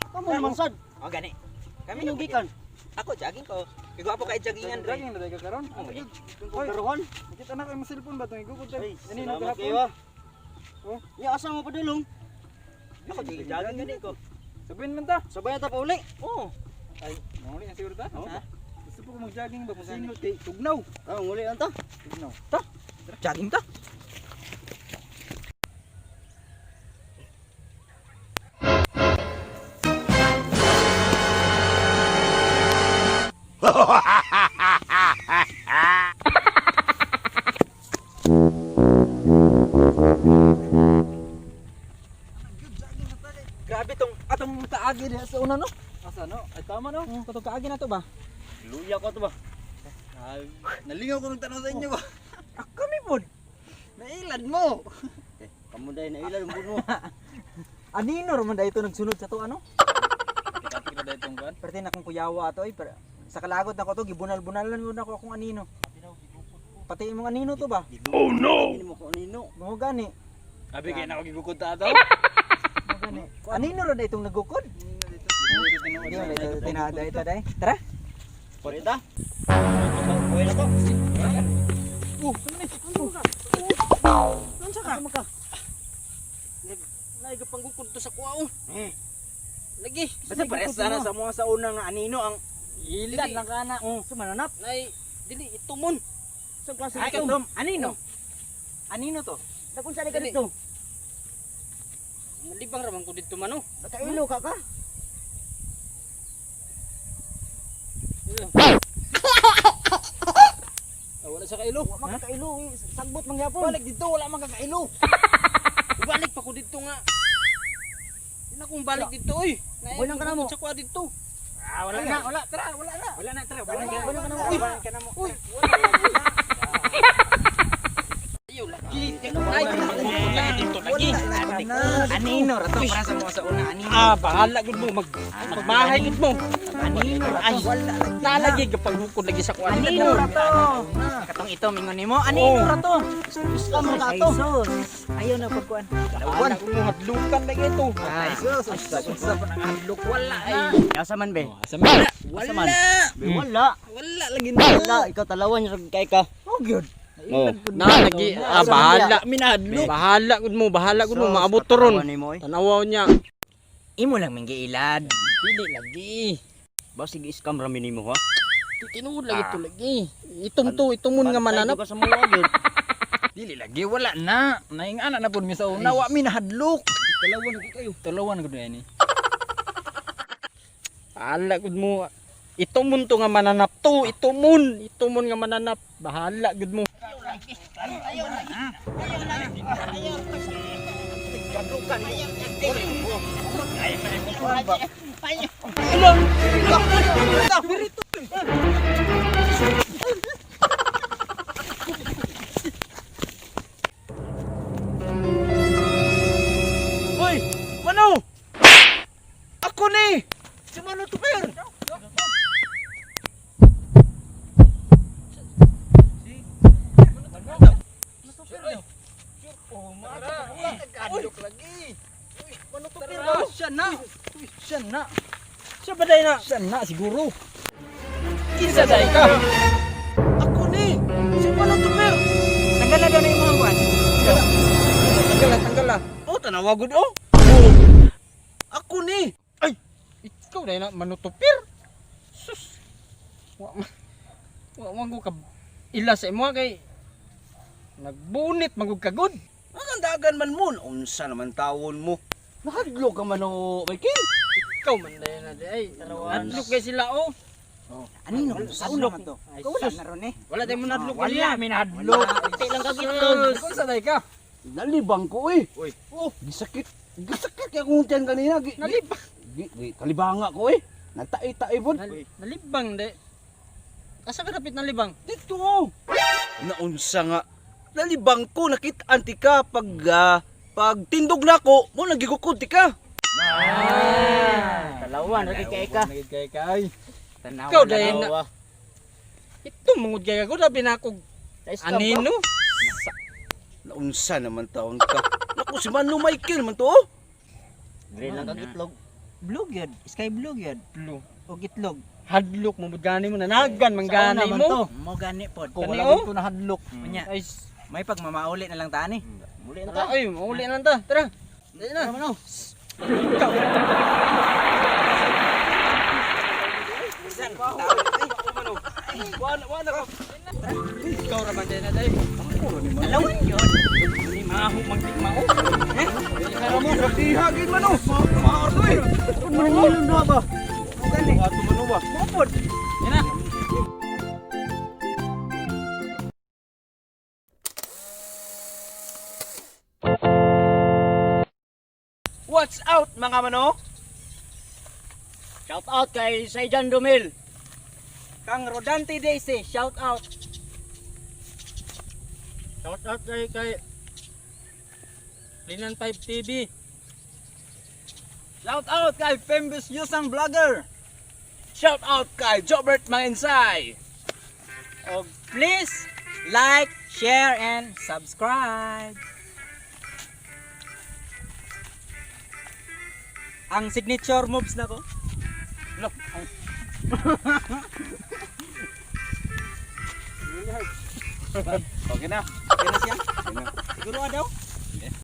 Kamo naman sad. Oh, gani. Kami nung gikan. Ako jogging ko. Igwapo kay joggingan dre. Jogging na tayo karon. Oh, eh. Oy, Daruhan. nakita na kayo cellphone ba itong igugod tayo? Ay, Ini na salamat gahapon. kayo ah. Oh. Ya asa mo padulong? Ako jogging gani ko. Sabihin man ta. Sabay na ta pauli. Oh. Ay, manguli na siguro ta. Oo. Ha? Gusto po ko mag-jogging ba? Kung kay tugnaw. Ah, nguli lang ta. Tugnaw. Jogging ta. Grabe tong atong kaagi diha sa una no. Asa no? Ay tama no. Oh, katong kaagi na to ba? Luya ko to ba? Ay, nalingaw ko nagtanaw sa inyo ba? Ah, kami pod. Nailad mo. Eh, kamo dai na ilan mo. Anino ra man dahito nagsunod sa to ano? Tika-tika na itong kan. Perte na akong kuyawa ato ay pero sa kalagot na ko to gibunal-bunalan mo na ko akong anino. Pati imong anino to ba? Oh no. Hindi mo ko nino. Mo gani. Abi kay na ako gigukod ta ato. Mo gani. Anino ra na itong nagukod? Dili Di man ito tinada ito day. Tara. Pwede ta? Pwede na to. Oh, ano ni? Unsa ka? Asa man ka? Naig panggukod to sa kuha oh. Eh. Lagi. Basta parehas na sa mga sa una nga anino ang Ilad lang kana. oh, sa mananap. Nay dili itumon. Sa klase Ay, ito. katom, anino? Anino to? Dakon sa ka dito. Malibang ra man ko dito man oh. Nakailo ka ka? Ah, wala siya kailo. Wa man kailo, eh. Sagbot man gyapon. Balik dito wala man kakailo. Balik pa ko dito nga. Di na kong balik dito oy. Wala ka na mo. Sa kuha dito. Ah, wala na, wala, tara, wala na. Wala na, tara, wala na. Wala ka na mo. Uy, wala ka na mo. Uy, Ayaw lagi. Ay, lagi dito lagi. Anino ra to para sa mga sa una anino. Ah, bahala gud mo mag magbahay gud mo. Anino ra Ay, to. nalagi gapaghukod lagi sa kuha. Anino ra to. Katong ito mingon nimo, anino ra to. Islam ra ka to. Sus. Ayaw na pagkuan. Bahala gud mo hadlukan lagi ito. Ay, Sus, unsa pa nang hadlok Wala ay. Asa man be? Asa man? Wala. man? Wala. Wala lagi na. Wala, ikaw talawan ra kay ka. Oh, gyud. Oh, na lagi ah, bahala Minadlok. Bahala gud mo, bahala gud mo maabot to ron. Nimo eh. Tanawaw niya. Imo lang ming giilad. Dili lagi. Ba sige scam ra mi nimo ha. Tinuod lagi to lagi. Itom to, itumon nga mananap. Bantay ka sa mga gyud. Dili lagi wala na. Naingana na pud mi sa una wa mi nahadlok. Talawan ko kayo. Talawan ko ni. Bahala gud mo. Itumon to nga mananap to, itumon, itumon nga mananap. Bahala gud mo. Hoy, Mano! Ako ni! Si Mano Tuper! Siya na! Siya na! Siya ba day na? Siya na siguro! Kinsa day ka? Ako ni! Si Mano Tuper! Tanggal na daw na imong kuan. Tanggal na, tanggal na. Oh, tanawa gud oh. Ako ni! Ay, ikaw day na manutupir. Sus. Wa man. Wa man ko ka ila sa imo kay nagbunit magud ka gud. Ang dagan man mo, unsa naman tawon mo. Nahadlok ka man o, Michael. Ikaw man day na day. Ay, Nadlok kay sila oh. Anino sa una man to. Ay, Wala sus. na ron eh. Wala day mo nadlok Wala mi nahadlok. Ite lang ka gitlog. Kung sa day ka? Nalibang ko eh. Uy. Oh, gisakit. Gisakit kaya kung tiyan kanina. Gi, Nalibang. Gi, gi, kalibanga ko eh. Nagtai-tai pod. Nalibang day. Asa ka dapit nalibang? Dito oh. Naunsa nga. Nalibang ko, nakita anti ka pag pag tindog na ko, mo nagigukod ti ka. Talawan ra kay ka. Nagid kay kay. Tanawa Ikaw na day daw. na. Ito mangud kay ako labi na ako Scam ka. anino. Naunsa naman taon ka. Naku, si Mano Michael man to oh. Dire lang kag itlog. Blue gyud, sky blue gyud. Blue. Og itlog. Hadlok mo gani mo nanagan man gani Sa una man mo. to. Mo gani pod. Ko Kani, wala oh. ko nahadlok. Unya, Ay, may pagmamauli na lang ta ani. Muli na ta. tara, ay, mauli na lang ta. Tara. Dali na. Tara mano. Wa na ka. Ikaw ra man dyan na tayo. Alawan yun. Ni maho magtigmao. Mo ihagin man oh. Maarto eh. Manilom na ba? Mo gani. Ato man oh, ba. Mo pod. Yan na. Watch out mga mano. Shout out kay Saijan Dumil. Kang Rodante Daisy, shout out. Shout out kay Linan 5 TV. Shout out kay Pembus Yusang Vlogger. Shout out kay Jobert Manginsay. Og please like, share and subscribe. Ang signature moves na ko. Look. Okay na. Okay na siya. Siguro daw.